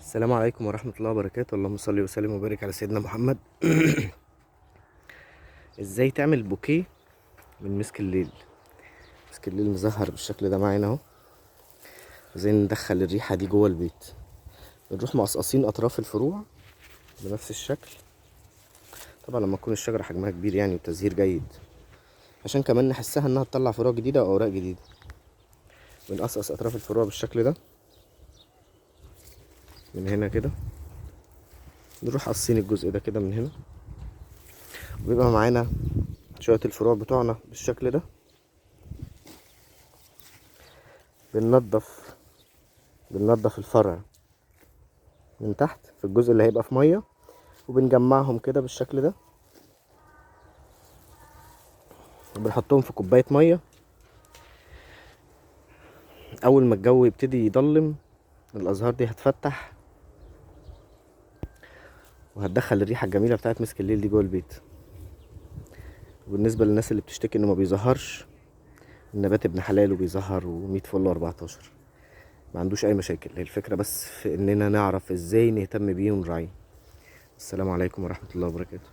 السلام عليكم ورحمة الله وبركاته. اللهم صل وسلم وبارك على سيدنا محمد. ازاي تعمل بوكيه من مسك الليل؟ مسك الليل مزهر بالشكل ده معانا اهو. ازاي ندخل الريحة دي جوه البيت؟ بنروح مقصقصين اطراف الفروع بنفس الشكل، طبعا لما تكون الشجرة حجمها كبير يعني وتزهير جيد، عشان كمان نحسها انها تطلع فروع جديدة او اوراق جديدة. بنقصقص اطراف الفروع بالشكل ده من هنا كده، نروح قصين الجزء ده كده من هنا، وبيبقى معانا شوية الفروع بتوعنا بالشكل ده. بننضف الفرع من تحت في الجزء اللي هيبقى في مية، وبنجمعهم كده بالشكل ده، وبنحطهم في كوباية مية. أول ما الجو يبتدي يضلم الأزهار دي هتفتح وهتدخل الريحة الجميلة بتاعت مسك الليل دي جوه البيت. وبالنسبة للناس اللي بتشتكي إنه ما بيظهرش، النبات ابن حلال وبيظهر ومية فل وأربعتاشر، ما عندوش أي مشاكل. هي الفكرة بس في إننا نعرف إزاي نهتم بيه ونراعيه. السلام عليكم ورحمة الله وبركاته.